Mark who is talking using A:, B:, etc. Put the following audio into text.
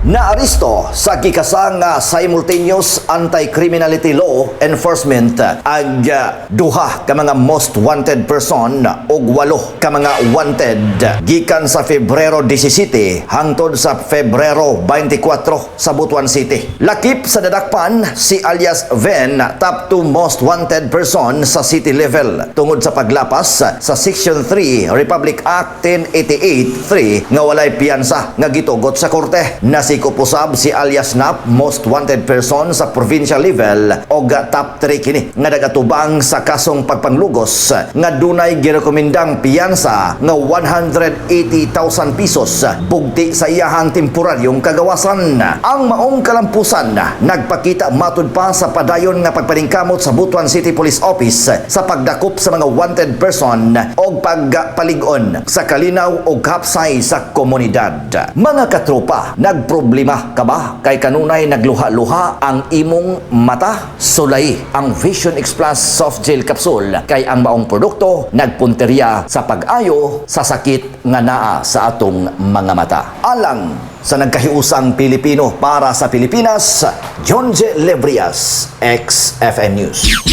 A: Naaresto sa gikasa nga simultaneous anti-criminality law enforcement ang duha ka mga most wanted person ug walo ka mga wanted gikan sa Febrero 17 hangtod sa Febrero 24 sa Butuan City. Lakip sa dadakpan si alias Ven, top 2 most wanted person sa city level tungod sa paglapas sa Section 3 Republic Act 1088-3 nga walay piyansa nga gitugot sa korte. Nasikop usab si alias Nap, most wanted person sa provincial level og top 3 kini nga nagatubang sa kasong pagpanglugos nga dunay girekomendang piyansa nga 180,000 pesos bugti sa iyahang temporaryong kagawasan. Ang maong kalampusan nagpakita matud pa sa padayon nga pagpaningkamot sa Butuan City Police Office sa pagdakop sa mga wanted person og pagpalig-on sa kalinaw og kapsay sa komunidad. Mga katropa, nagproblema ka ba kay kanunay nagluha-luha ang imong mata? Sulay ang Vision X Plus Soft Gel Capsule kay ang maong produkto nagpunteriya sa pag-ayo sa sakit nga naa sa atong mga mata. Alang sa nagkahiusang Pilipino para sa Pilipinas, John J. Lebrias, XFM News.